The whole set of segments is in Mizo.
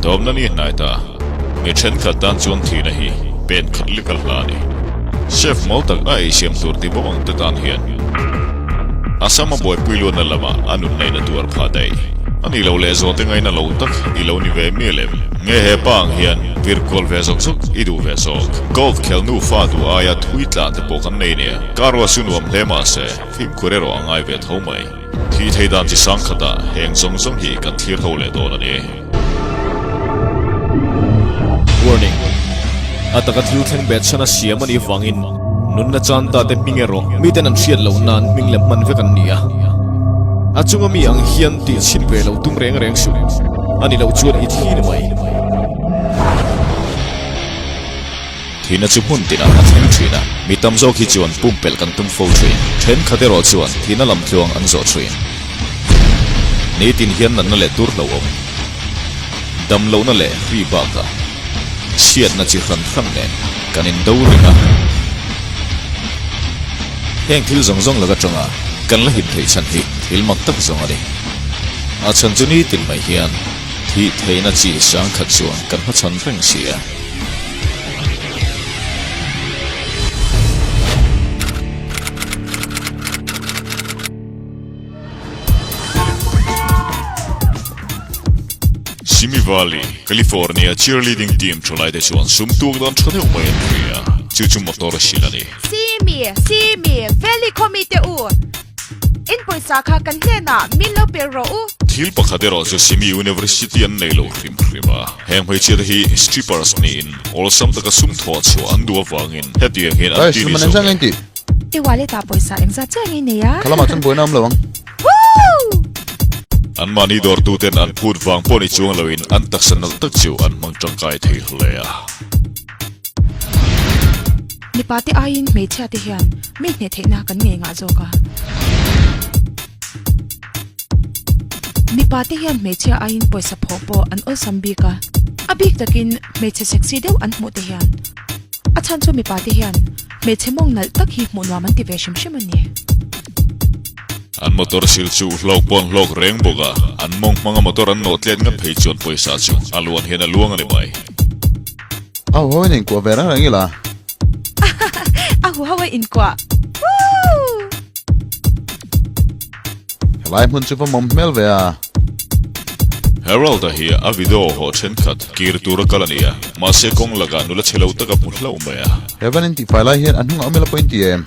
Tawpna ni hnai ta, mi thenkhat tan chuan thihna hi pen khat lek a hla a ni. Chef mawl tak a eisiam tur ti bawk ang te tan hian a sam a buaipui luatna lamah a nun neihna tuar phah daih. A nih loh leh zawhte ngaina lo tak i lo ni ve mial em? Nge he pa ang hian vir kual ve zawk zawk i duh ve zawk? Golf khel nufa duh aia thui tlan te pawh kan nei nia. Car ruah chu nuam hle mahse fimkhur erawh a ngai ve tho mai. Thih thei dan chi sang khatah heng zawng zawng hi kan thlir ho leh dawn a ni. Warning, A taka thil thleng bet chhan a siam a nih vangin nunna chan ta te hming erawh miten an hriat loh nan hming lem hman vek an ni a. A chunga mi ang hian tih chhin ve lo tum reng reng suh. A ni loh chuan i thi ni mai. Thihna chu hmun tinah a thleng thin a, mi tam zawk hi chuan pumpelh kan tum fo thin. Thenkhat erawh chuan thihna lam tluang an zawh thin. Nitin hian natna leh tur hlauhawm, damlohna leh hri bakah chhiatna chi hran hran nen kan indo reng a. Heng thil zawng zawng lak atanga kan la him theih chhan hi thil mak tak zawng a ni. A chhan chu nitin mai hian thih theihna chi sangkhat chuan kan hmachhan reng si a. Simi Valley, California cheerleading team thalaite chuan sum tuk dan tha deuh mai an hria, chu chu motor a hrilh a ni. Simi, Simi Valley khaw mite u, in pawisa kha kan hnenah min lo pe rawh u. Thil pakhat erawh chu Simi University an nei lo hrim hrim a, heng hmeichhia te hi strippers niin awlsam taka sum thawh chhuah an duh avangin hetiang hian an ti ni zawk e. I wallet ah pawisa engzat chiah nge nei a? Khalamah chuan buaina awm lo ang. Woo! An mahni dawrtuten an phut vang pawh ni chuang loin an taksa nalh tak chu an hmang tangkai thei hle a. Mipa te aiin hmeichhia te hian mi hneh theihna kan ngei ngah zawk a. Mipa te hian hmeichhia aiin pawisa phawh pawh an awlsam bik a, a bik takin hmeichhe sexy deuh an hmuh te hian. A chhan chu mipa te hian hmeichhe mawng nalh tak hi hmuh nuam an ti ve hrim hrim a ni. An motor sil chu hlawk pawh an hlawk reng bawk a, an mawng hmanga motor an nawh tlet ngat phei chuan pawisa chu a luan hian a luang a ni mai. A huho in inkuah ve reng reng ila. A huho a inkuah. Woo! Helai hmun chu va mawm hmel ve a. Harold-a hi a video haw thenkhat kir tura kal a ni a, mahse kawng lakah nula chhe lo tak a hmu hlauh mai a. Heaven in tihfai lai hian a hnungah awm ila pawh in ti em?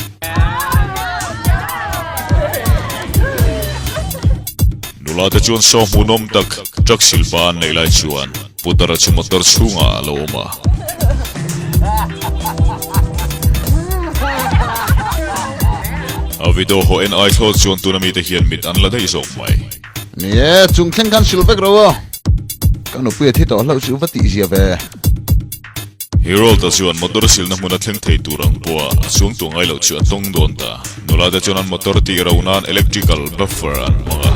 Nula te chuan saw hmuhnawm tak truck silpa an neih lai chuan Putara chu motor chhungah a lo awm a. A video haw en ai thlawt chuan tuna mite hian mit an la daih zawk mai. Ni e, chung thleng khan hrilh vek ro aw. Ka nupui a thi tawh hlauh chu va tih zia ve. Harold-a chuan motor silna hmun a thleng thei tur ang pawha a chuang tuah ngai loh chu a tawng dawn ta. Nula te chuan an motor tih ro nan electrical buffer an hmang a.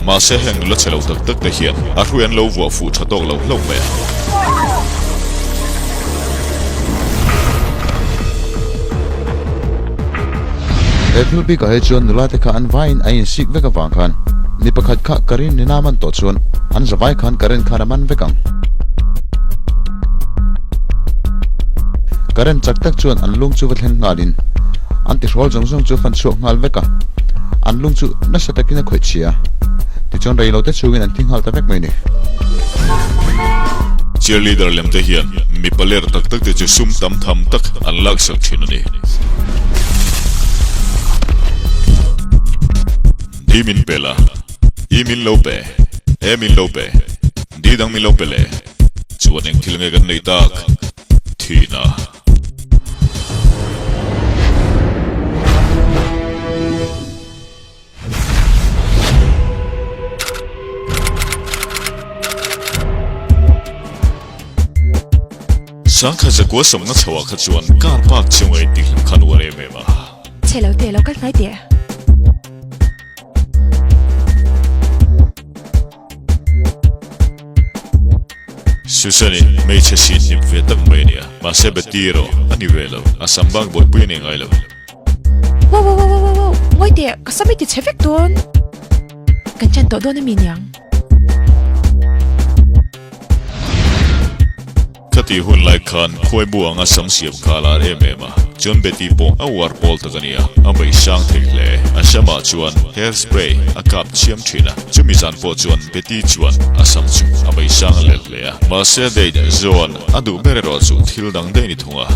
Mahse heng nula chhe lo tak tak te hian a hrui an lo vuah fuh tha tawk lo hlauh mai a. He thil bikah hi chuan nula te kha an vaiin a insik vek avang khan mi pakhat kha current nena man tawh chuan an zavai khan current khan a man vek ang. Current chak tak chuan an lung chu va thleng nghalin an tihrawl zawng zawng chu fan chhuak nghal vek a, an lung chu nasa takin a khawih chhia. Tichuan reilote chhungin an thi nghal ta vek mai a ni. Cheerleader lem te hian mipa ler tak tak te chu sum tam tham tak an laksak thin a ni. Di min pe la, i min lo pe, e min lo pe, di dang min lo pe le, chuan eng thil nge kan nei tak thin a. Sangkhat zakua sawmna chho ah kha chuan car park chunga intihlim khan uar em em a. Chhe lo teh lo kal hnai teh. Susan-i hmeichhe sin hnip ve tak mai a nia, mahse Betty erawh a ni ve lo, a sam bak buaipui a nei ngai lo. Wow wow wow wow wow ngawi teh ka sam i ti chhe vek dawn. Kan chan tawh dawn a mi niang. Khati hun lai khan khuaibu anga sam siam kha a lar em em a, chuan Betty pawh a uar pawl tak a ni a, a bei sang thei hle. A samah chuan hair spray a kap chiam thin a, chumi zan pawh chuan Betty chuan a sam chu a bei sang lel hle a. Mahse date zawn a duh ber erawh chu thil dang daih ni thung a.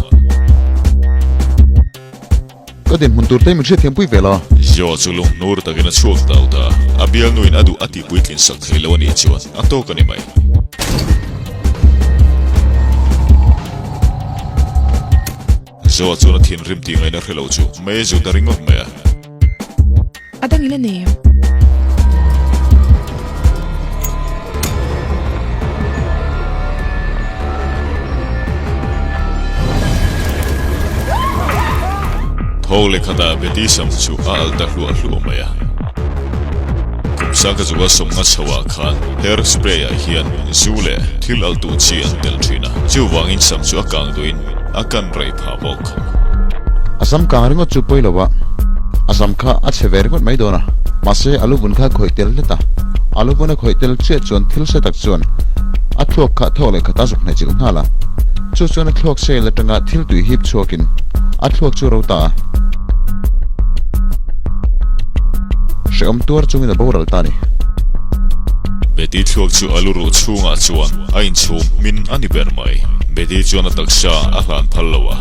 Ka dinhmun tur te min hriatthiam pui ve la. Zio chu lunghnur takin a chhuak tau ta. A bialnuin a duh a tih puitlin sak thei lo a nih chuan a tawk a ni mai. Zio chuan a thinrim tih ngaihna hre lo chu mei zut a ringawt mai a. A dang ila nei em? Tho leh khatah Betty sam chu a alh ta hluah hluah mai a. Kum sangka zuka sawmnga chhoah khan hair spray ah hian zu leh thil alh tuh chi an telh thin a, chuvangin sam chu a kang duhin a kan rei phah bawk. A sam kang ringawt chu pawi lo a, a sam kha a chhe ve ringawt mai dawn a, mahse a luvun kha khawih tel hlet a, a luvun a khawih tel chiah chuan thil hre tak chuan a thluak kha thawk leh khat a zuk hnaih chilh nghal a, chu chuan a thluak sel atanga thil tui hip chhuakin a thluak chu ro ta a, hrehawm tuar chungin a boral ta a ni. Betty thluak chu a lu ruh chhungah chuan a inchhum hmin a ni ber mai. Betty chuan a taksa a hlan phal lo a,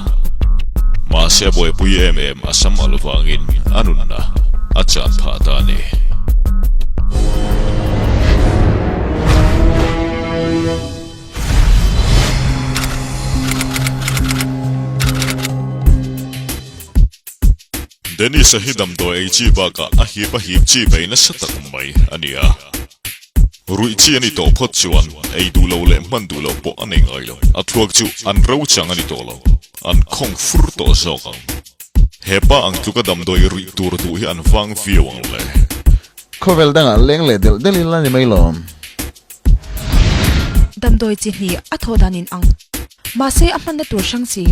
mahse a buaipui em em a sam alh vangin a nunna a chan phah ta a ni. Dennis-a hi damdawi ei chi bakah a hip a hip chi mai nasa tak mai a ni a. Ruih chi a ni tawh phawt chuan ei duh loh leh hman duh loh pawh a nei ngai lo. A thluak chu an ro chang a ni tawh lo, an khawng fur tawh zawk ang. He pa ang tluka damdawi ruih tur duh hi an vang viau ang le. Khawvel dangah leng leh delh delh ila ni mai lawm. Damdawi chi hnih a thawh dan in ang. Mahse a hmanna tur hrang si,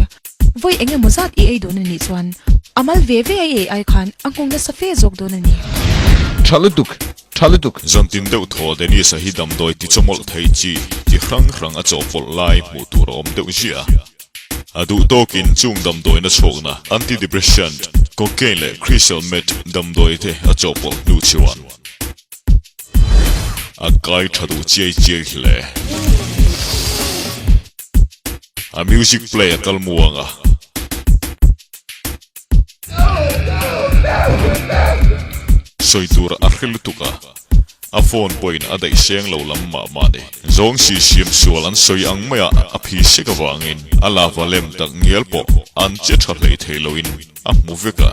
vawi eng emaw zat i ei dawn a nih chuan a mal ve ve a i ei ai khan a nghawng nasa fe zawk dawn a ni. Tha lutuk, tha lutuk. Zantin deuh thaw Dennis-a hi damdawi ti chawmawlh thei chi ti hrang hrang a chawhpawlh lai hmuh tur a awm deuh ziah a. A duh tawkin chung damdawina chhawkna antidepressant, cocaine leh crystal meth damdawi te a chawhpawlh hnu chuan A kai tha duh chiai chiai hle. A music play a kal muang a. Sawi tur a hre lutuk a, a phone pawhin a daih seng lo lam mah mah ni. Zawng si siam sual an sawi ang maia a phi sek avangin a lava lem tak ngial pawh an che tha hlei thei loin a hmu vek a.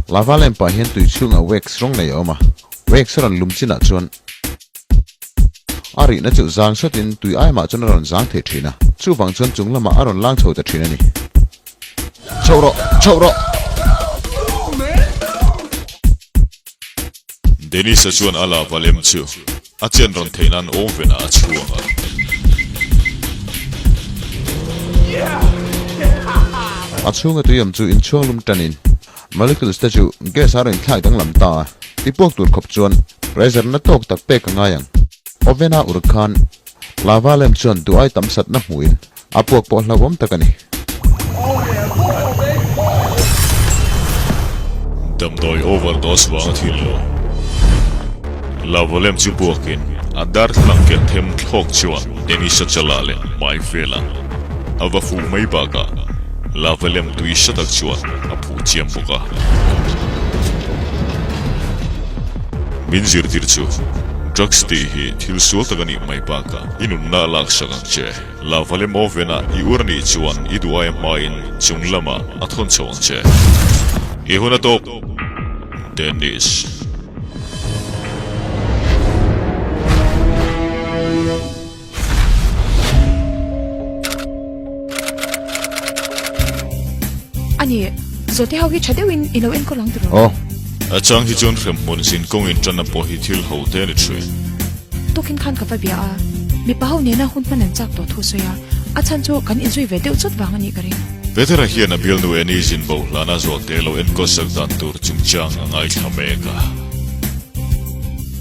Lava lem pah hian tui chhungah wax rawng nei a awm a, wax a rawn lum chinah chuan a rihna chu zang sawtin tui aimah chuan a rawn zang thei thin a, chuvang chuan chung lamah a rawn lang chho ta thin a ni. Chhoh rawh! Chhoh rawh! Dennis-a chuan a lava lem chu a chen rawn theih nan oven ah a chhuang a. A chhunga tui awm chu inchhuang lum tanin molecules te chu gas a rawn inthlak danglam ta a, tipuak tur khawp chuan pressure na tawk tak pek a ngai ang. Oven a ur khan lava lem chuan duh ai tam satna hmuhin a puak pawh hlauhawm tak a ni. Damdawi overdose vang a thil lo. Lava lem chu puakin a darthlalang ken them thlawk chuan Dennis-a chalah leh hmai velah a va fuh mai bakah lava lem tui hre tak chuan a phuh chiam bawk a. Min zirtir chu drugs tih hi thil sual tak a nih mai bakah i nunna a laksak ang che. Lava lem oven ah i ur anih chuan i duh aia hmain chung lamah a thawn chho ang che. I hun a tawp, Dennis. Ani, zawhte ho hi tha deuhin i lo enkawl ang tiraw? Aw. A chang hi chuan hremhmun zin kawng inṭanna pawh hi thil ho te a ni ṭhin. Tukin khan ka va bia a, mipa ho nena hun hman an chak tawh thu sawi a, a chhan chu kan inzui ve deuh chawt vang a nih ka ring. Petera hian a bialnu Annie zin bo hlana zawhte lo enkawl sak dan tur chungchang a ngaithla mek a.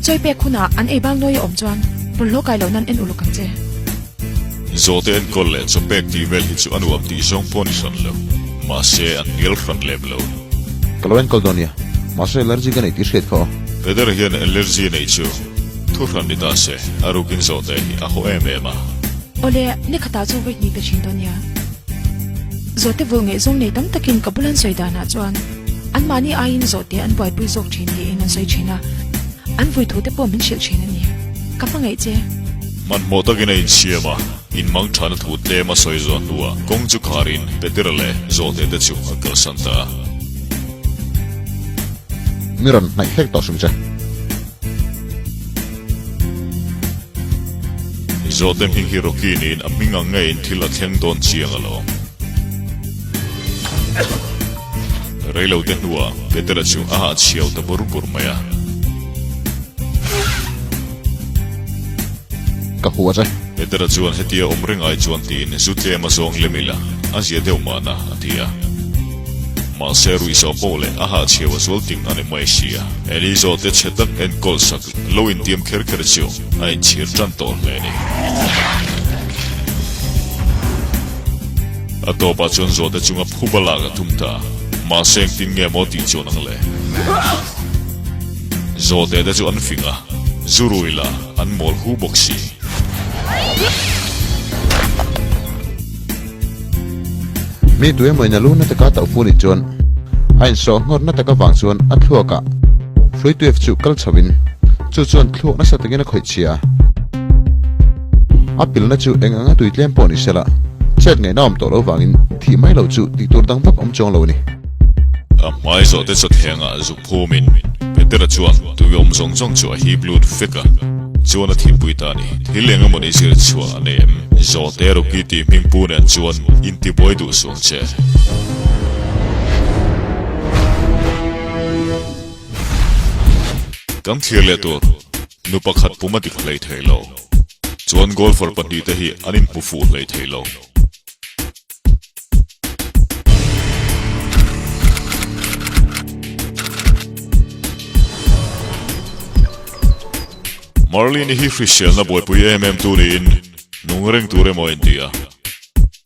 Chawi pek hunah an ei bang nawi a awm chuan bawlhhlawh kai loh nan en uluk ang che. Zawhte enkawl leh chaw pek tih vel hi chu a nuam tih zawng pawh a ni hran lo. Mahse, an hnial hran lem lo. Ka lo enkawl dawn nia. Mahse, allergy ka neih tih hriat kha aw. Petera hian allergy neih chu thu hran ni ta se, a rukin zawhte hi a haw em em a. Awle, ni khatah chu vawi hnih pe thin dawn nia. Zawhte vulh ngaihzawng nei tam takin ka bul an sawi danah chuan anmahni aiin zawhte an buaipui zawk thin niin an sawi thin a, an vui thute pawh min hrilh thin a ni. Ka hmangaih che. Hmanhmawh takin a insiam a, inmang thana thu tlem a sawi zawh hnuah kawng chu kharin Petera leh Zawhte te chu a kalsan ta a. Mi rawn hnaih hlek tawh hrim che. Zawhte hming hi Rocky niin a hming ang ngeiin thil a thleng dawn chiang alawm. Reilote hnuah Petera chu a hahchhiau ta bur bur mai a. Ka hua che. Petera chuan hetia awm reng ai chuan tiin zu tlem a zawng lem ila, a zia deuh mahna a ti a. Mahse ruihsawh pawh leh a hahchhiau a zual ting a ni mai si a. Eli zawhte chhe tak enkawl sak lo intiam kher kher chu a inchhir tan tawh hle a ni. A tawpah chuan zawhte chunga phuba lak a tum ta. Mahse engtin nge maw tih chuan ang le? Zawhte te chu an fing a, zu rui la an mawl hu bawk si. Mi tu emaw in a lu na taka tauh fu nih chuan a insawh nghawr na tak avang chuan a thluakah Fluituef chu kal chho in chu chuan thluak nasa takin a khawih chhia a. A pilna chu eng anga tui tlem pawh ni sela, chet ngaihna awm tawh lo vangin thih mai loh chu tih tur dang vak awm chuang lo a ni. A hmai zawh te chawthlengah zuk phumin Petera chuan tui awm zawng zawng chu a hip lut vek a, chuan a thihpui ta a ni. Thil eng emaw ni zir chhuah a nei em? Zawhte Rocky tih hming pu nen chuan intibuai duh suang che. Kan thlir leh tur nu pakhat pum a ti hlei thei lo. Chuan golfer pahnihte hi an inhmu fuh hlei thei lo. Marlene hi hriselna buaipui em em tu niin nung reng tur emaw a inti a.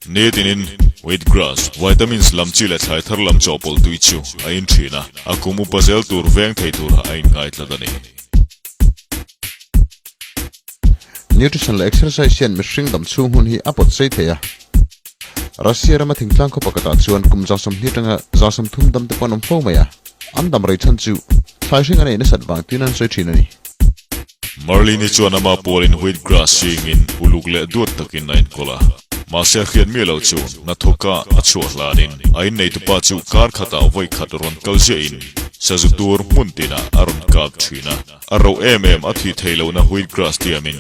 Nitinin wheatgrass, vitamins lam chi leh thlai thar lam chawhpawlh tui chu a in thin a, a kum upa zel tur veng thei turah a inngai tlat a ni. Nutrition leh exercise hian mihring dam chhung hun hi a pawt sei thei a. Russia rama thingtlang khaw pakhatah chuan kum 30 atanga 30 dam te pawh an awm fo mai a, an dam rei chhan chu thlai hring an ei nasat vang tiin an sawi thin a ni. Marlene-i chuan ama pualin wheat grass singin uluk leh duat takin a enkawl a. Mahse a hriat miah lo chu hnathawka a chhuah hlanin a inneitupa chu kar khatah vawi khat rawn kal ziahin sazu tur hmun tinah a rawn kap thin a. A roh em em a thih theih lohna wheat grass tiamin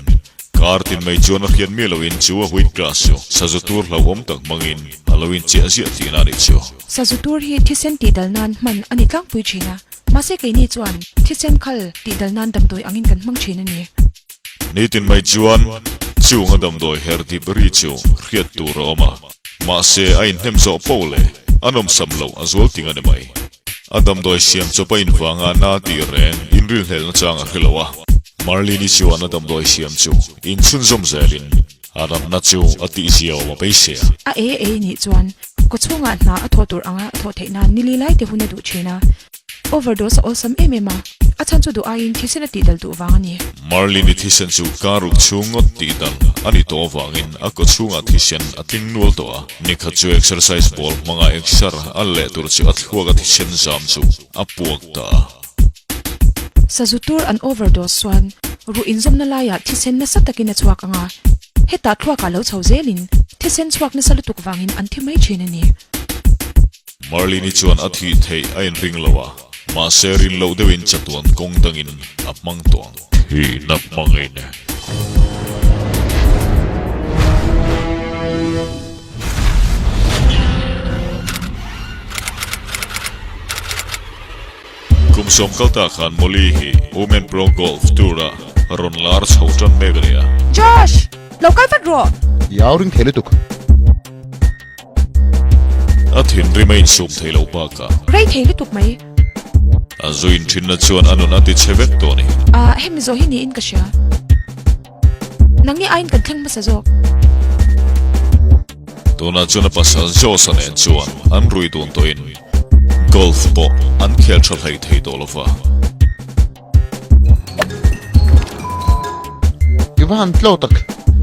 kar tin mai chuan a hriat miah loin chu a wheat grass chu sazu tur hlauhawm tak hmangin a lo inchiah ziah tihna a nih chu. Sazu tur hi thisen tihdal nan hman a ni tlangpui thin a, mahse keini chuan thisen khal tihdal nan damdawi angin kan hmang thin a ni. Nitin mai chuan chung a damdawi her dip ri chu hriat tur a awm a, mahse a inhnem zawh poh leh a nawmsam loh a zual ting a ni mai. A damdawi siam chawp a invanga na tih reng inrilhlelna chang a hre lo a, Marlene-i chuan a damdawi siam chu inchhunzawm zelin a natna chu a tihzia awm a beisei a. A ei ei nih chuan kawchhungah hna a thawh tur anga a thawh theih nan nili lai te hun a duh thin a. Overdose a awlsam em em a, a chhan chu duh aiin thisen a tihdal duh vang a ni. Marlene-i thisen chu kar ruk chhung ngawt tihdal a ni tawh avangin a kawchhungah thisen a tling nual tawh a. Nikhat chu exercise ball hmanga exer a leh tur chu a thluak a thisen zam chu a puak ta a. Sazu tur an overdose chuan ruh inzawmna laiah thisen nasa takin a chhuak ang a, hetah thluakah lo chho zelin thisen chhuak nasa lutuk vangin an thi mai thin a ni. Marlene-i chuan a thih theih a inring lo a, mahse rin loh deuhin chatuan kawng dangin a hmang tawh ang. Thihna hmangin. Kum sawm kal ta khan Molly hi Women Pro Golf Tour-a rawn lar chho tan mek a ni a. Josh! Lo kal vat rawh! I au ring thei lutuk. A thinrim a insum thei lo bakah. Rei thei lutuk mai. A zu inthinna chuan a nun a ti chhe vek tawh a ni. Ah, hemi zawh hi niin ka hria. Nangni aiin kan thleng hmasa zawk. Tunah chuan a pasal Josh-a nen chuan an rui dun tawhin golf pawh an khel tha hlei thei tawh lo va. I va han tlo tak.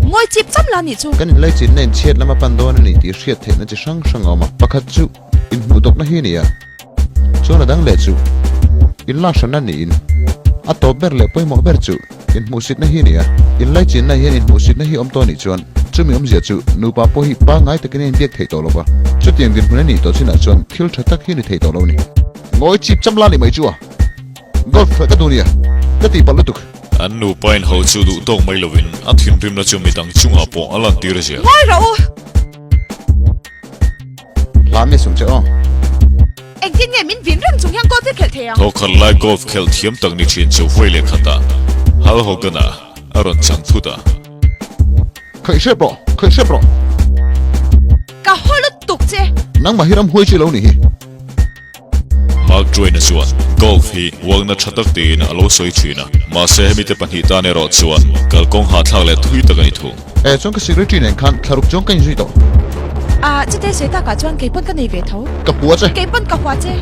Ngawi chip cham la nih chu. Kan inlaichinna inchhiat lama pan dawn a ni tih hriat theihna chi hrang hrang a awm a. Pakhat chu inhmuhdawkna hi a ni a. Chuan a dang leh chu inlak hranna niin a tawp ber leh pawimawh ber chu inhmuhsitna hi a ni a. Inlaichinna hian inhmuhsitna hi awm tawh anih chuan chumi awmzia chu nupa pawh hi pangngai takin a inbiak theih tawh lo va. Chutiang dinhmun a nih tawh chinah chuan thil tha tak hi a ni thei tawh lo a ni. Ngawi chip cham la ni mai chu a. Golf khalh ka duh nia, ka tihpalh lutuk. An nupa inho chu duh tawk mai lovin a thinrimna chu midang chungah pawh a lantir zel. Ngawi rawh u! Hla mi sung che aw. Engtin nge min vin reng chung hian golf hi khelh thei ang? Thawkhat lai golf khelh thiam tak ni thin chu vawi leh khatah Hal Hogan-a a rawn chang thut a. Khaih hrep rawh, khaih hrep rawh. Ka haw lutuk che. Nangmah hi ramhuai chi lo nih hi. Mark Twain-a chuan golf hi uangna tha tak tiin a lo sawi thin a, mahse hemi te pahnih tan erawh chuan kalkawng hahthlak leh thui tak a ni thung. E, chuan ka secretary nen khan thlaruk chuang ka inzui tawh. A, chute sawi takah chuan kei pawn ka nei ve tho. Ka hua che. Kei pawn ka hua che.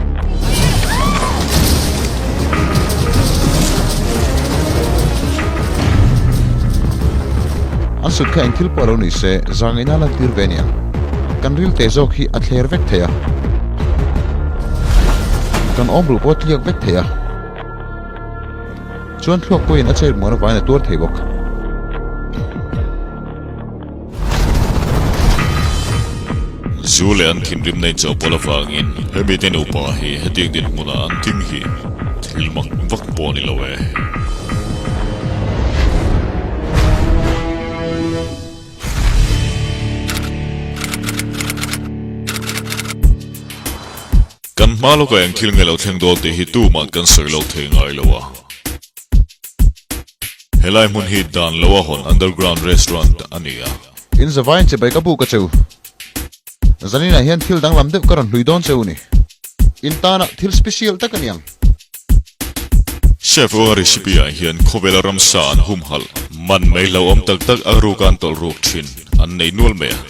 An sut kha eng thil pawh a lo ni se, zangaihna a lantir ve aniang. Kan ril te zawk hi a thler vek thei a. Kan awm ruh pawh tliak vek thei a. Chuan thluak pawhin a chair muan avain a tuar thei bawk. Zu leh an thinrimna inchawhpawlh avangin hemi te nupa hi hetiang dinhmunah an ding hi thil mak vak pawh a ni lo e. Kan hma lawkah eng thil nge lo thleng dawn tih hi tumah kan sawi lo thei ngai lo a. Helai hmun hi dan lo a hawn underground restaurant a ni a. In zavaiin chibai ka buk a che u. Zaninah hian thil danglam deuh ka rawn hlui dawn che u ni. In tana thil special tak a ni ang. Chef Ua recipe ah hian khawvela ramsa an humhalh man mai hlauhawm tak tak a ruk an tawlh ruk thin an nei nual mai a.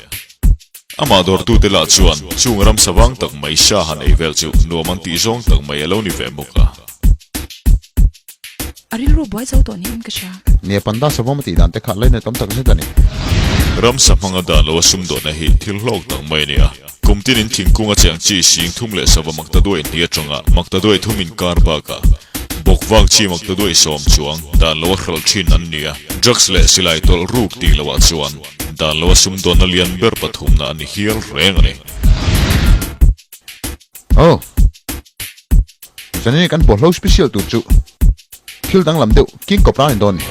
Amah dawrtute lah chuan chung ramsa vang tak mai sa han ei vel chu nuam an tih zawng tak mai a lo ni ve bawk a. A rilru buai zo tawh niin ka hria. Nia panda savawm a tih dan te kha lainat awm tak zet a ni. Ramsa hmanga dan lo a sumdawnna hi thil hlawk tak mai a ni a. Kum tinin thingkung a cheng chi sing thum leh sava makta duai hnih atanga makta duai thum inkar bakah bawk vang chi makta duai sawm chuang dan lo a hralh thin an ni a. Drugs leh silai tawlh ruk tih loah chuan dan lo a sumdawnna lian ber pathumna a ni hial reng a ni. Oh! Zanin kan bawlhlo special tur chu thil danglam deuh King Cobra ni dawn ni.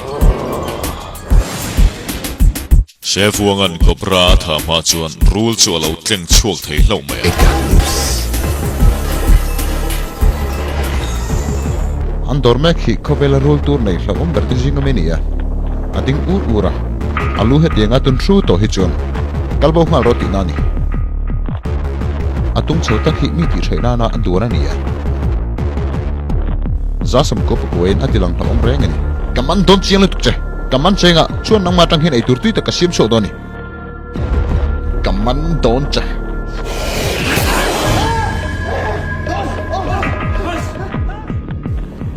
Chef Wang-a'n Cobra a thah hma chuan rul chu a lo tleng chhuak thei hlauh mai a. An dawr mek hi khawvela rul tur nei hlauhawm ber te zing awm i ni a, a ding ur ur a, a lu hetianga tun hru tawh hi chuan kal bo nghal rawh tihna a ni. A tung chho tak hi mi tihhreih nana a duan a ni a. Zasam kawp a kuaiin a ti lang hlauhawm reng a ni. Ka man dawn chiang lutuk che. Ka man chenga chuan nangmah atang hian eitur tui tak ka siam chhuak dawn a ni. Ka man dawn che.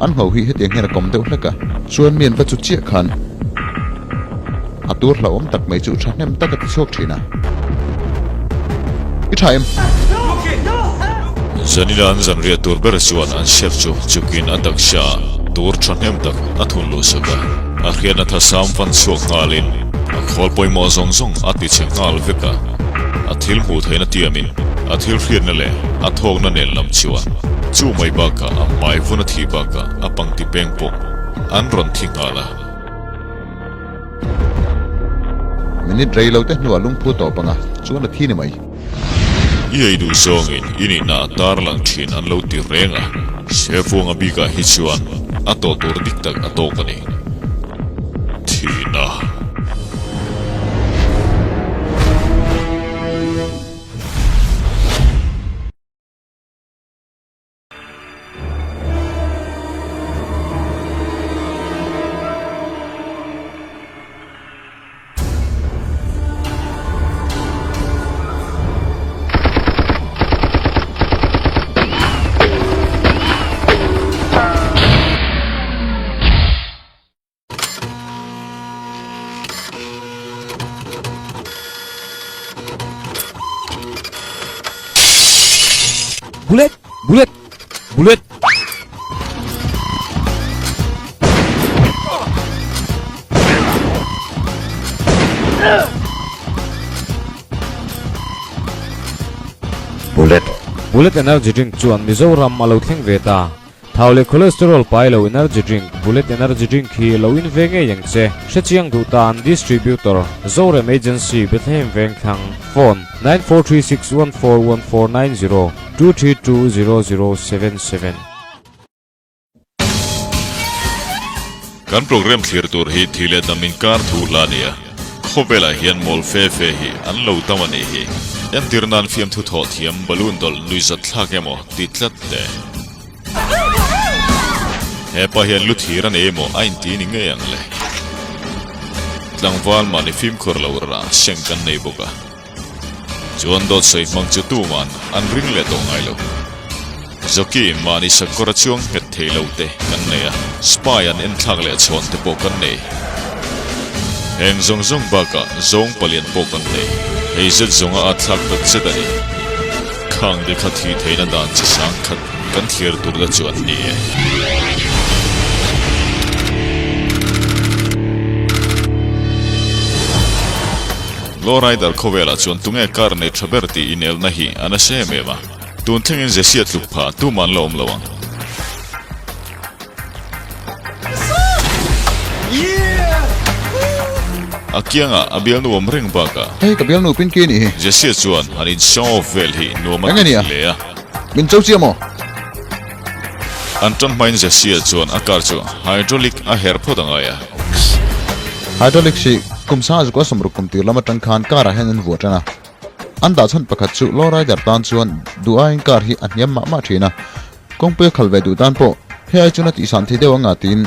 An ngho hi hetiang hian a kawm deuh hlek a. Chuan mi an va chu chiah khan a tur hlauhawm tak mai chu thahnem tak a ti chhuak thin a. I tha em? Zanina an zanriah tur ber chuan an chef chu chukin a taksa ah tur thahnem tak a thun luh sak a. A hriatna thasam fan chhuak nghalin a khawl pawimawh zawng zawng a ti chhe nghal vek a. A thil hmuh theihna tiamin a thil hriatna leh a thawkna nen lam chuan chu mai bakah a hmai vun a thih bakah a pangti peng pawh an rawn thi nghal a. Minute rei lo te hnuah lungphu tawp anga chuan a thi ni mai. I ei duh zawngin i nihna a tar lang thin an lo ti reng a, Sefuanga bikah hi chuan a tawh tur dik tak a tawk a ni. Thihna. Bullet! Bullet! Bullet! Bullet. Bullet energy drink chuan Mizoram a lo thleng ve ta. Thau leh cholesterol pai lo energy drink Bullet energy drink hi lo in ve ngei ang che. Hrechiang duh tan Distributor, Zorem Agency, Bethlehem Vengthlang, Phone, 9436141490 2320077. Kan program thlir tur hi thi leh dam inkar thu hla a ni a, khawvelah hian mawl fe fe hi an lo tam a nih hi. Entir nan fiamthu thawh thiam balloon dawlh nuihzat thlak emaw ti tlat te. Hepa hian lu thir a nei emaw a inti ni ngei ang le. Tlangval mahni fimkhur lo rah seng kan nei bawk a. Chuan dawt sawi hmang chu tuman an ring leh tawh ngai lo. Jockey mahni sakawr a chuang nghet thei lo te kan nei a, spy an enthlak leh chhawn te pawh kan nei. Heng zawng zawng bakah zawng palian pawh kan nei. Hei zet zawnga a thlak tak zet a ni. Khang te kha thih theihna dan chi sang khat kan thlir tur te chu an ni e. Low Rider khawvelah chuan tunge car nei tha ber tih inelna hi a nasa em em a, tun thlengin Jessie tluk pha tuman la awm lo ang. A kiangah a bialnu awm reng bakah. Hei ka bialnu Pinky a nih hi. Jessie chuan han in show off vel hi nuam a ti hle a. Min cho chiah maw? An tan hmain Jessie chuan a car chu hydraulic a herh phawt a ngai a. Hydraulic hi kum sanga zuk a sawmruk kum tir lam atang khan car ah hian an vuah tan a. An dah chhan pakhat chu low rider tan chuan duh aiin car hi a hniam mah mah thin a. Kawngpui a khal ve duh tan pawh hei ai chuan a tihsan thei deuh anga tiin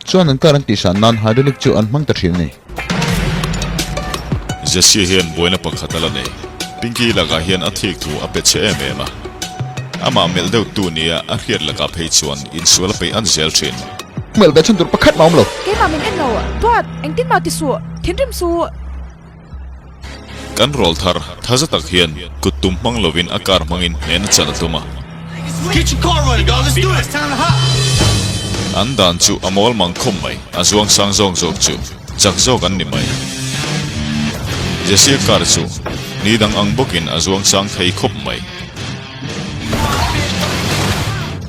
chuan an car an tihsan nan hydraulic chu an hmang ta thin a ni. Jessie hian buaina pakhat a la nei. Pinky lakah hian a thik thu a pe che em em a. Amah melh deuh tu nia a hriat lakah phei chuan insual a peih an zel thin. Melh ve chhan tur pakhat mah awm lo. Keimah min en lo. Duat, engtin mah ti suh. Thinrim suh. Kan rawl thar tha za tak hian kut tum hmang lovin a car hmangin hnen a chan a tum a. An dan chu a mawl mang khawp mai, a zuang sang zawk zawk chu chak zawk an ni mai. Jessie car chu ni dang ang bawkin a zuang sang thei khawp mai.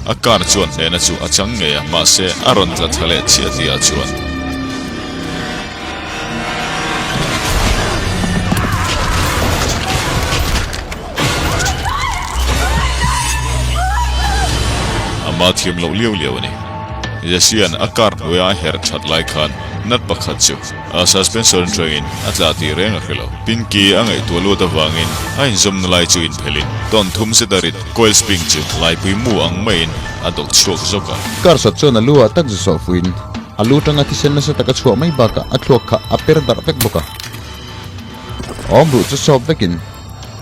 A car chuan hnehna chu a chang ngei a, mahse a rawn tla thla leh chiah tihah chuan. Ama thiam loh liau liau a ni. Jesse-a'n a car hnuaia a herh that lai khan nut pakhat chu a suspension atangin a tla tih reng a hre lo. Pinky a ngaihtuah luat avangin a inzawmna lai chu inphelhin tawn thum zet a rit coil spring chu laipui mu ang maiin a dawk chhuak zawk a. Car sat chuan a lu ah tak zu sawh fuiin a lu tanga thisen nasa taka chhuah mai bakah a thluak kha a per darh vek bawk a. Awm ruh chu sawp vekin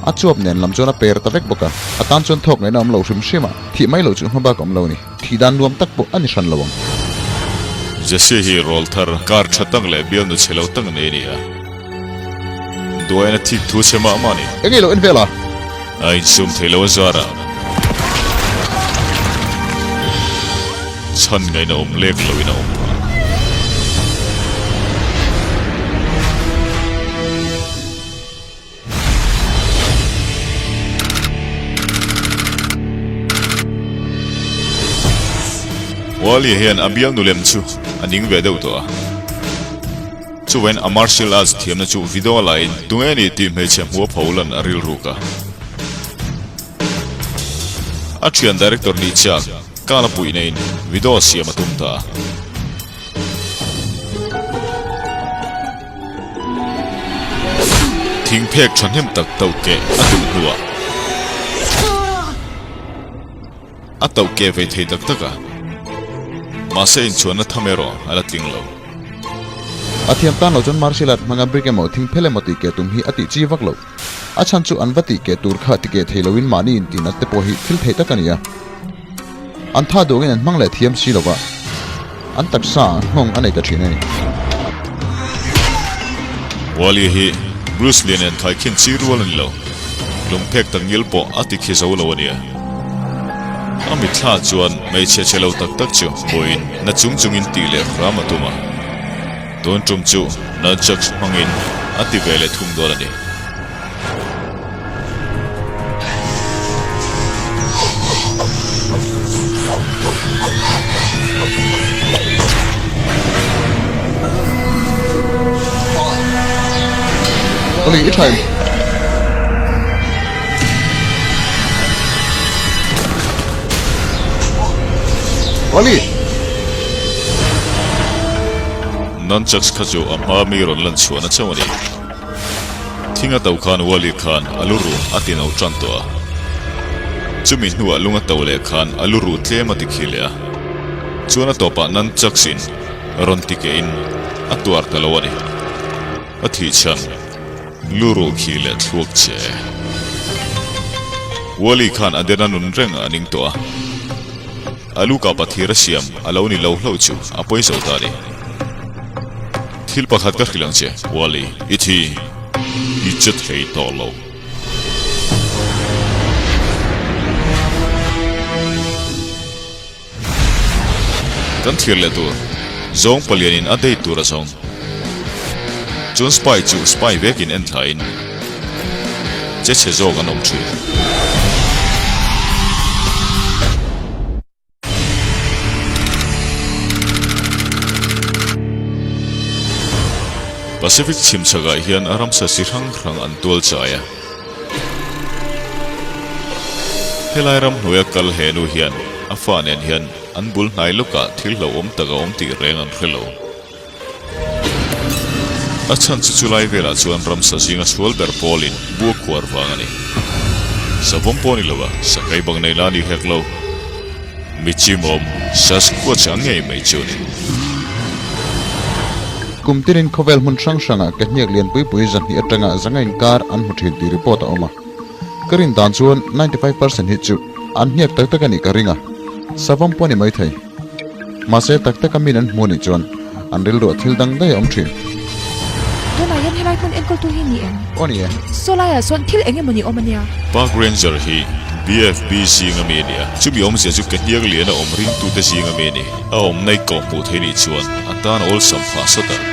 a chuap nen lam chuan a per ta vek bawk a, a tan chuan thawk ngaihna awm lo hrim hrim a, thih mai loh chu hma bak a awm lo a ni. Thih dan nuam tak pawh a ni hran lo ang. Jesse hi rawl thar, kar tha tak leh bialnu chhe lo tak nei a ni a. Duain a thik thu chhe mah mah a ni. Eng nge lo en vel a? A insum thei lo a zar a. Chhan ngaihna awm lek loin a awm phah. Wally hian a bialnu lem chu a ning ve deuh tawh a. Chuvain a martial arts thiamna chu video a laiin tunge ni tih hmeichhe hmuh a pho lan a rilruk a. A thian director nih chiah kal a puih neiin video siam a tum ta a. Thingphek thahnem tak tauh keh a tum hnuah a tauh keh ve thei tak tak a, mahse inchhuanna tham erawh a la tling lo. A thiam tan lo chuan martial art hmanga brick emaw thingphel emaw tih keh tum hi a tih chi vak lo. A chhan chu an va tih keh tur kha ti keh thei loin mahni intinat te pawh hi thil theih tak a ni a. An tha duangin an hmang leh thiam si lova, an taksa nghawng a nei ta thin a ni. Wally hi Bruce Lee nen khaikhin chi rual a ni lo. Lungphek tak ngil pawh a ti khi zo lo a nia. A mitthla chuan hmeichhe che lo tak tak chu hmuhin na chung chungin tih leh hram a tum a. Tun tum chu nunchucks hmangin a ti ve leh thung dawn a ni. Oli, i tha em? Oli! Nunchucks kha chu a hma mi rawn lan chhuahna chauh a ni. Thing a to khan Wally khan a lu ruh a ti no tan tawh a. Chumi hnuah lung a to leh khan a lu ruh tlem a ti khi leh a. Chuan a tawpah nunchucks in rawn ti keh in a tuar ta lo a ni. A thih chhan lu ruh khi leh thluak che. Wally khan a den a nun reng a ning tawh a. A lu kapa thir a siam a lo ni lo hlauh chu a pawi zo ta a ni. Thil pakhat ka hrilh ang che, Wally, i thi i che thei tawh lo. Kan thlir leh tur zawng palianin a date tur a zawng. Chuan spy chu spy vekin en thlain che chhe zawk an awm thin. Pacific chhim chhakah hian a ramsa chi hrang hrang an tual chai a. Helai ramhnuaia kal he nu hian a fa nen hian an bul hnai lawkah thil hlauhawm tak a awm tih reng an hre lo. A chhan chu chulai velah chuan ramsa zinga sual ber pawlin bu a khuar vang a ni. Savawm pawh a ni lo a, sakai bang nei la a ni hek lo. Mi chimawm, Sasquatch ang ngei mai chu a ni. Kum tinin khawvel hmun hrang hrangah ke hniak lian pui pui zahnih atanga zanga inkar an hmu thin tih report a awm a. Ka rin dan chuan 95 percent hi chu an hniak tak tak a nih ka ring a, savawm pawh a ni maithei. Mahse tak taka min an hmu anih chuan an rilruah thil dang daih a awm thin. Tunah hian helai hmun enkawltu hi ni em? Aw ni e. Saw laiah sawn thil eng emaw ni awm a nia. Park Ranger hi BFB zinga mi a ni a, chumi awmzia chu ke hniak lian a awm ringtute zinga mi a ni. A awmna i kawh hmuh theih nih chuan a tan a awlsam phah sawt ang.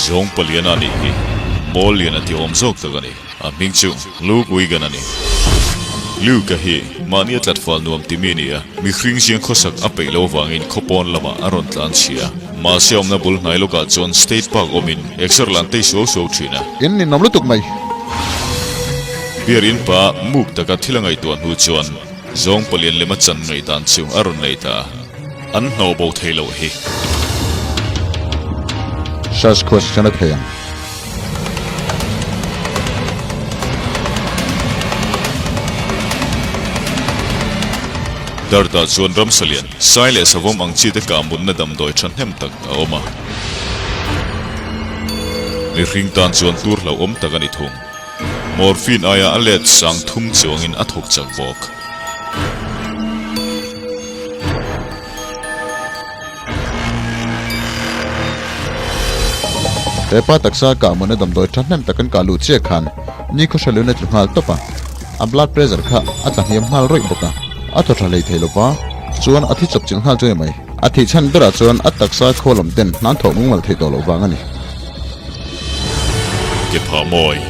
Zawng paliana a nih hi. Mawl lian a ti awm zawk tak a ni. A hming chu Luke Wigan a ni. Luke-a hi mahni a tlatfal nuam ti mi a ni a, mihring ziang khawsak a peih lo avangin khawpawn lamah a rawn tlan chhia. Mahse awmna bul hnai lawkah chuan State Park awmin exer lan tei suau suau thin a. In ninawm lutuk mai. Beer in pa muk taka thil a ngaihtuah hnu chuan Zawng palian lema chan ngaihdan chu a rawn nei ta a. An hnawh bo thei loh hi. Sasquatch chuan a thei ang. Dartah chuan ramsa lian, sai leh savawm ang chi te kah mutna damdawi thahnem tak a awm a. Mihring tan chuan tur hlauhawm tak a ni thung. Morphine aia a let sang thum chuangin a thawk chak bawk. He pa taksa kah mawna damdawi thahnem tak an kah luh chiah khan nikhaw hre lun a tlu nghal tawp a, a blood pressure kha a tla hniam nghal rawih bawk a, a thaw tha hlei thei lo va, chuan a thi chawp chilh nghal chu a ni mai. A thih chhan berah chuan a taksa khaw lam ten hnan thawh mungmal theih tawh loh vang a ni. Ke phah mawi,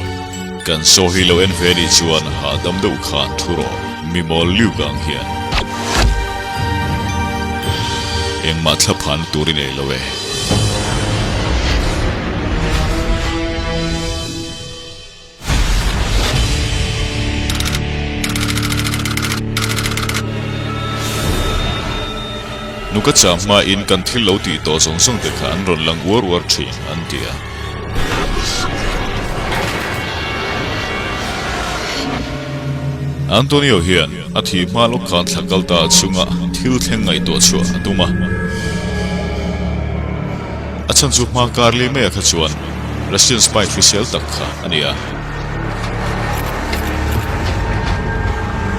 kan saw hi lo en ve nih chuan hahdam deuh khan thu rawh, mi mawl liuk ang hian. Engmah thla phan tur i nei lo e. Nuka chah hmain kan thil lo tih tawh zawng zawng te kha an rawn lang uar uar thin, an ti a. Antonio hian a thih hma lawk khan thla kal ta chunga thil thleng ngaihtuah chhuah a tum a. A chhan chu hma kar li mai ah kha chuan Russian spy hrisel tak kha a ni a.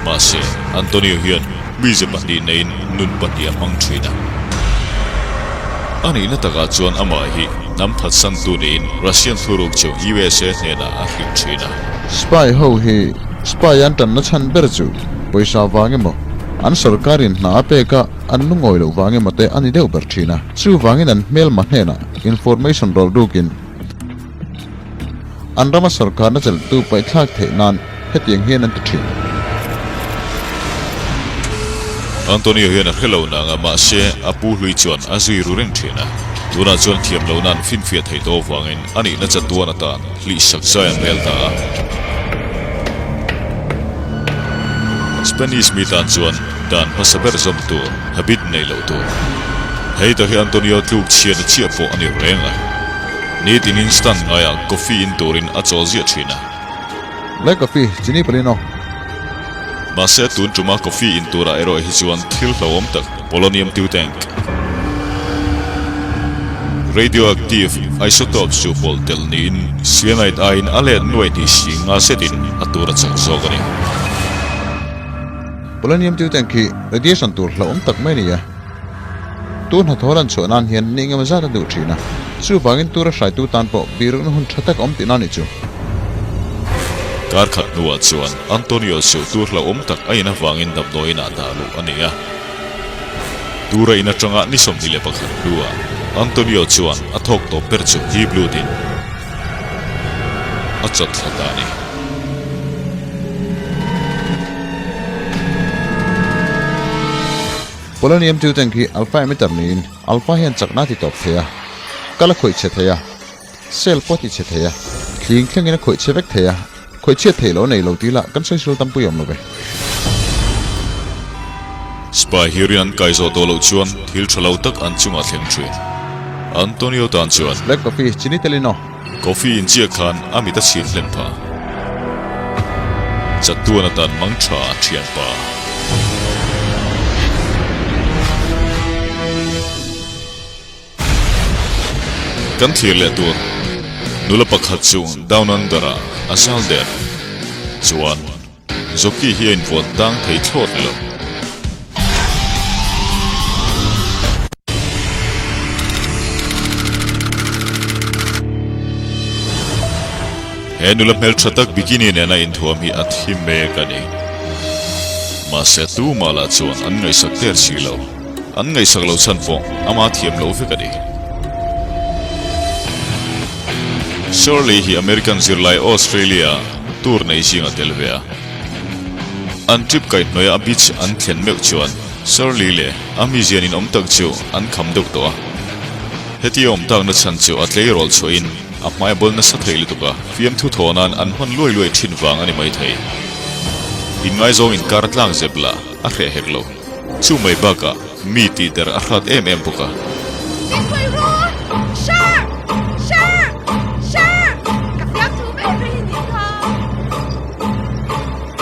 Mahse, Antonio hian mize pahnih neiin nun pahnih a hmang thin a. A nihna takah chuan amah hi hnam phatsantu niin Russian thuruk chu USA hnenah a hrilh thin a. Spy ho hi spy an tanna chhan ber chu pawisa vang emaw, an sorkarin hna a pek a an lungawi loh vang emaw te a ni deuh ber thin a. Chuvangin an hmelma hnenah information rawlh rukin An rama sorkarna chelhtu paihthlak theih nan hetiang hian an ti thin. Antonio hian a hre lo nang a, mahse a pu hlui chuan a zui ru reng thin a. Tunah chuan thiam lohna an finfiah theih tawh avangin a nihna chatuan atan hlihsak zai an rel ta a. Spanish mi tan chuan dan hmasa ber zawm tur habit nei loh tur. Hei tak hi Antonio tluk chhiatna chiah pawh a ni reng a. Nitin instant ngaiah coffee in turin a chawl ziah thin a. Black coffee, chini palin aw. Mahse tun tuma coffee in turah erawh hi chuan thil hlauhawm tak polonium two tank, radioactive isotopes chu pawlh tel niin cyanide aiin a let nuai hnih si nga zetin a tur a chak zawk a ni. Polonium two tank hi radiation tur hlauhawm tak mai a ni a. Tur hnathawh lan chhuah nan hian ni engemaw zat a duh thin a, chuvangin tura hraitu tan pawh birukna hun tha tak a awm tihna a nih chu. Kar khat hnuah chuan Antonio chu tur hlauhawm tak a in avangin damdawiin ah dah luh a ni a. Tura in atanga ni 21 hnuah Antonio chuan a thawk tawp ber chu hip lutin a chawt thla ta a ni. Polonium two tank hi alpha emitter niin alpha hian chakna a ti tawp thei a, kal a khawih chhe thei a, cell pawh a ti chhe thei a, thling thlengin a khawih chhe vek thei a, khawih chhiat theih loh a nei lo tih lah kan sawisul tampui awm lo ve. Spy hi rian an kai zawh tawh loh chuan thil tha lo tak an chungah thleng thin. Antonio tan chuan. Black coffee chini telin aw. Coffee in chiah khan a mit a chhir hlen pha. Chatuan atan mang tha thianpa. Kan thlir leh tur nula pakhat chu Down Under ah a zal der. Chuan. Jockey hi a invuan tang thei thlawt lo. He nula hmeltha tak bikini nena inthuam hi a thi mek a ni. Mahse tumah lah chuan an ngaihsak der si lo. An ngaihsak loh chhan pawh ama thiam loh vek a ni. Shirley hi American zirlai Australia tour nei zinga tel ve a. An trip kaihhnawih a beach an thlen meuh chuan Shirley leh a mizian in awm tak chu an kham deuh tawh a. Hetia awm takna chhan chu a tleirawl chhuahin a hmai a bawl nasa thei lutuk a, fiamthu thaw nan an hman luai luai thin vang a ni maithei. Inngaizawng inkar tlak zep lah a hreh hek lo. Chu mai bakah mi tih der a hrat em em bawk a. Min pui rawh! Shark! Shark! Shark! Ka fiam thu ber ber hi nih kha.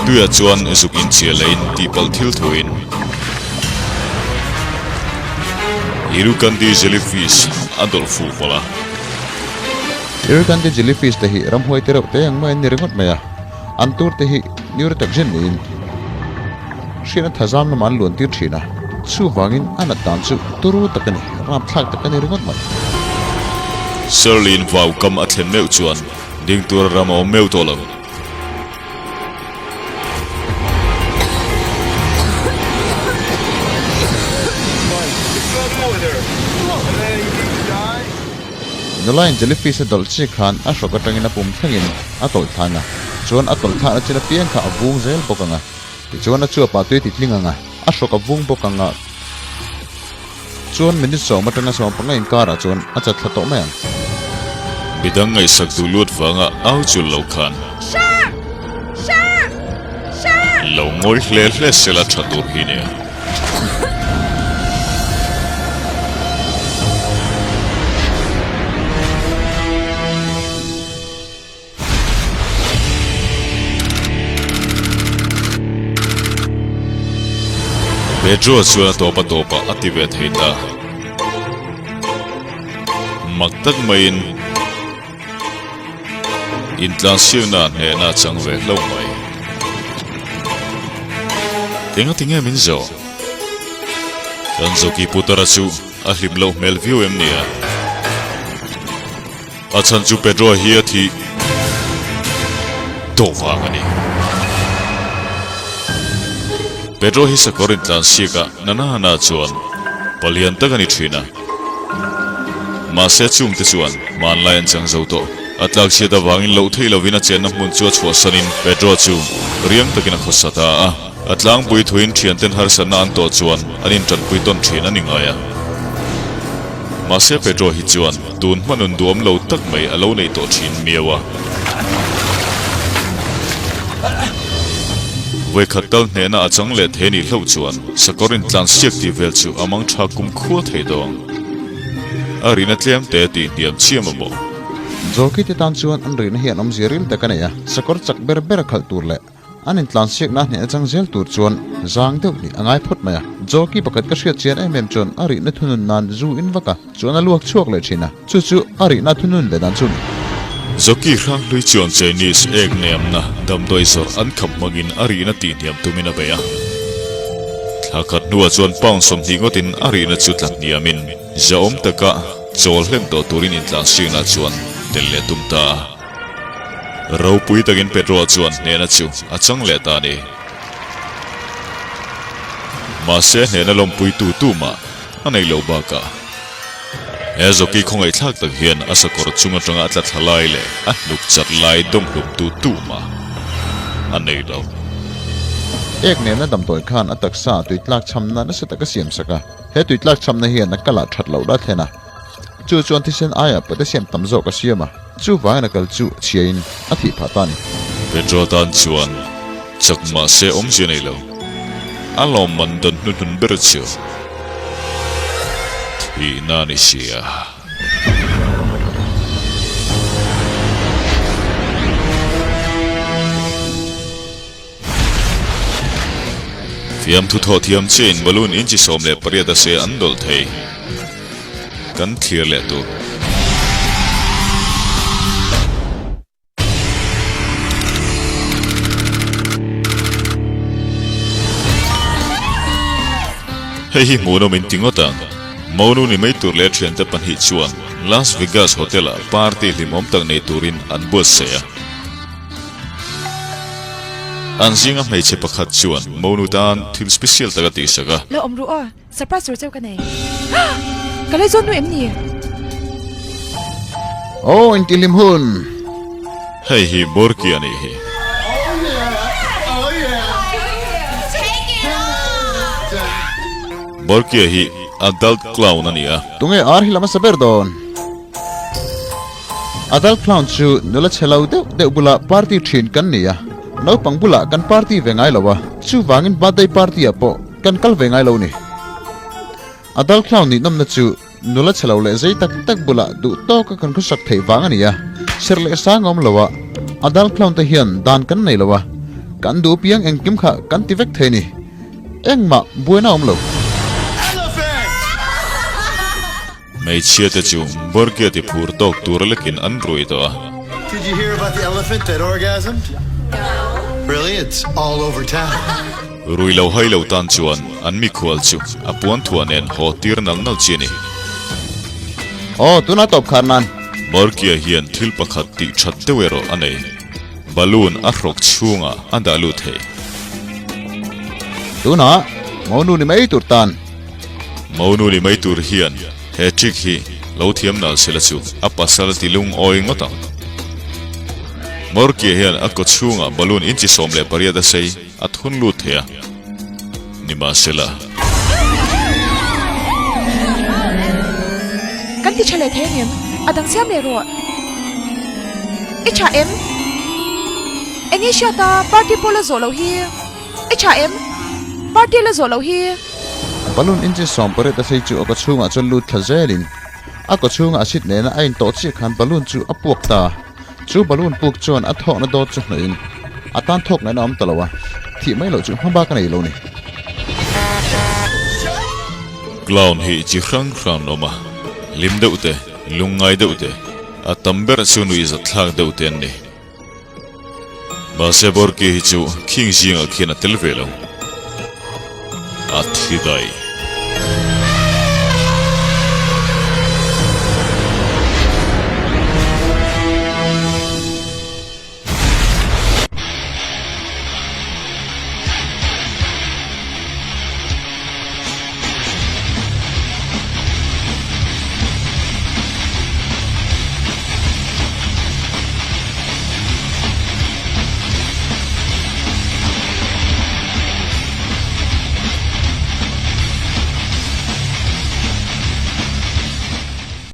Tuiah chuan zuk inchhia leiin tihpalh thil thuin Irukandji jellyfish a dawlh fuh mawlh a. Irukandji jellyfish te hi ramhuai te reuh te ang mai an ni ringawt mai a. An tur te hi neurotoxin niin hriatna thazam lamah an luan tir thin a, chuvangin a nat dan chu turu tak a ni, rapthlak tak a ni ringawt mai. Sirlin vau kam a thlen meuh chuan ding tura ram a awm meuh tawh lo. Nulain jellyfish a dawlh chi khan a hrawk atangin a pum thlengin a tawlh thlan a, chuan a tawlh thlahna chin apiang kha a vung zel bawk ang a, tichuan a chuapah tui titling ang a, a hrawk a vung bawk ang a, chuan minute sawm atanga 15 inkarah chuan a chat thla tawh mai ang. Midang ngaihsak duh lut vanga au chul lo khan. Shark! Shark! Shark! Lo ngawi hle hle sela tha tur hi nia. Pedro chuan a tawp a tawpah a ti ve thei ta. Mak tak maiin intlansiakna hnehna a chang ve hlauh mai. Engati nge min zawh? Kan Zoki Putara chu. a hlim loh hmel viau em ni a? A chhan chu Pedro hi a thih tawh vang a ni. Pedro hi sakawr intlan siak a Nanahana chuan palian tak a ni thin a. Mahse chungte chuan hmanlai an chang zo tawh. A tlakchhiat avangin loh theih lovin a chenna hmun chu a chhuahsanin Pedro chu riang takin a khawsa ta a. A tlangpui thuin thianten harsatna an tawh chuan an intanpui tawn thin a ni ngai a. Mahse Pedro hi chuan tun hma nun duam lo tak mai a lo nei tawh thin miau a. Vawikhat tal hnehna a chang leh thei nih hlauh chuan sakawr intlan siak tih vel chu a mang tha kum khua thei dawn. A rihna tlem te tih hniam chiam a maw? Jockey te tan chuan an rihna hi an awmzia ril tak a nei a, sakawr chak ber ber a khalh tur leh An intlansiakna hneh atang zel tur chuan zang deuh nih a ngai phawt mai a. Jockey pakhat ka hriat chian em em chuan a rihna thunun nan zu in vak a, chuan a luak chhuak leh thin a, chu chu a rihna thunun leh dan chu a ni. Jockey hranghlui chuan Chinese ek nemna damdawi zawrh an khap hmangin a rihna tihhniam tumin a bei a. Thla khat hnuah chuan pound 20 ngawtin a rihna chu tla hniamin zahawm taka chawl hlen tawh turin intlansiakna chuan tel leh tum ta a. Ropui takin Pedro chuan hnehna chu a chang leh ta a ni. Mahse hnehna lawmpui tu tumah a neih loh bakah he jockey khawngaihthlak tak hian a sakawr chung atanga a tla thla lai leh a hnuk chat lai dawm hlum tu tumah a nei lo. Ek nena damdawi khan a taksa tui tlak chhamna nasa tak a siam sak a, he tui tlak chhamna hian a kal ah that loh la thlen a. Chu chuan thisen aiah potassium tam zawk a siam a, chuvangin a kal chu chhiain a thih phah ta a ni. Pedro tan chuan chak mahse awmzia nei lo. A lawmman dawn hnuhnun ber chu thihna a ni si a. Fiamthu thawh thiam chiain balloon inchi 18 a se an dawlh thei. Kan thlir leh tur. Hei hi hmuhnawm in ti ngawt ang. Monu ni mai tur leh thiante pahnih chuan Las Vegas Hotel ah party hlimawm tak nei turin an buatsaih a. An zinga hmeichhe pakhat chuan monu tan thil special tak a tihsak a. Lo awm ru aw, surprise tur cheu ka nei. Ka lei zawn nu em ni? Aw intihlim hun. Hei hi Borky a nih hi. Borky-a hi adult clown a ni a. Tunge ar hi la hmasa ber dawn? Adult clown chu nula chhe lo deuh deuh bula party thin kan ni a, naupang bulah kan party ve ngai lo a, chuvangin birthday party ah pawh kan kal ve ngai lo ni. Adult clown nih nawmna chu nula chhe lo leh zei tak tak bulah duh tawka kan khawsak theih vang a ni a, serh leh sang a awm lo a, adult clown te hian dan kan nei lo a, kan duh piang engkim kha kan ti vek thei a ni. Engmah buaina a awm lo. Hmeichhia te chu Burke ti phur tawk tur lekin an rui tawh a. Did you hear about the elephant that orgasmed? Really? It's all over town. Rui lo hai lo tan chuan an mikhual chu a puan thuah nen haw tir nal nal chi a ni. Aw, tuna tawp khar nan. Burke hian thil pakhat tih that deuh erawh a nei. Balloon a hrawk chhungah a dah lut thei. Tunah Monu ni mai tur tan. Monu ni mai tur hian he trick hi lo thiam nal sela chu a pasal ti lungawi ngawt ang. Morkia hian a kaw chhungah balloon inchi 18 a sei a thun lut thei a, nimahsela. Kan ti tha leh thei angem? A dang siam leh rawh. I tha em? Enge hriat a party pawh la zawh loh hi. I tha em? Party la zawh loh hi. Balloon inchi 18 a sei chu a kaw chhungah chuan lut thla zelin a kaw chhunga a sit nena a intawh chiah khan balloon chu a puak ta. Chu balloon puk chuan a thawkna dawt chu hnawhin a tan thawk ngaihna a awm ta lo a, thih mai loh chu hma bak a nei lo ni. Clown hi chi hrang hrang an awm a, hlim deuh te, lungngai deuh te, a tam ber chu nuihzat thlak deuh te an ni. Mahse Borky hi chu khing zingah khian a tel ve lo. A thi daih.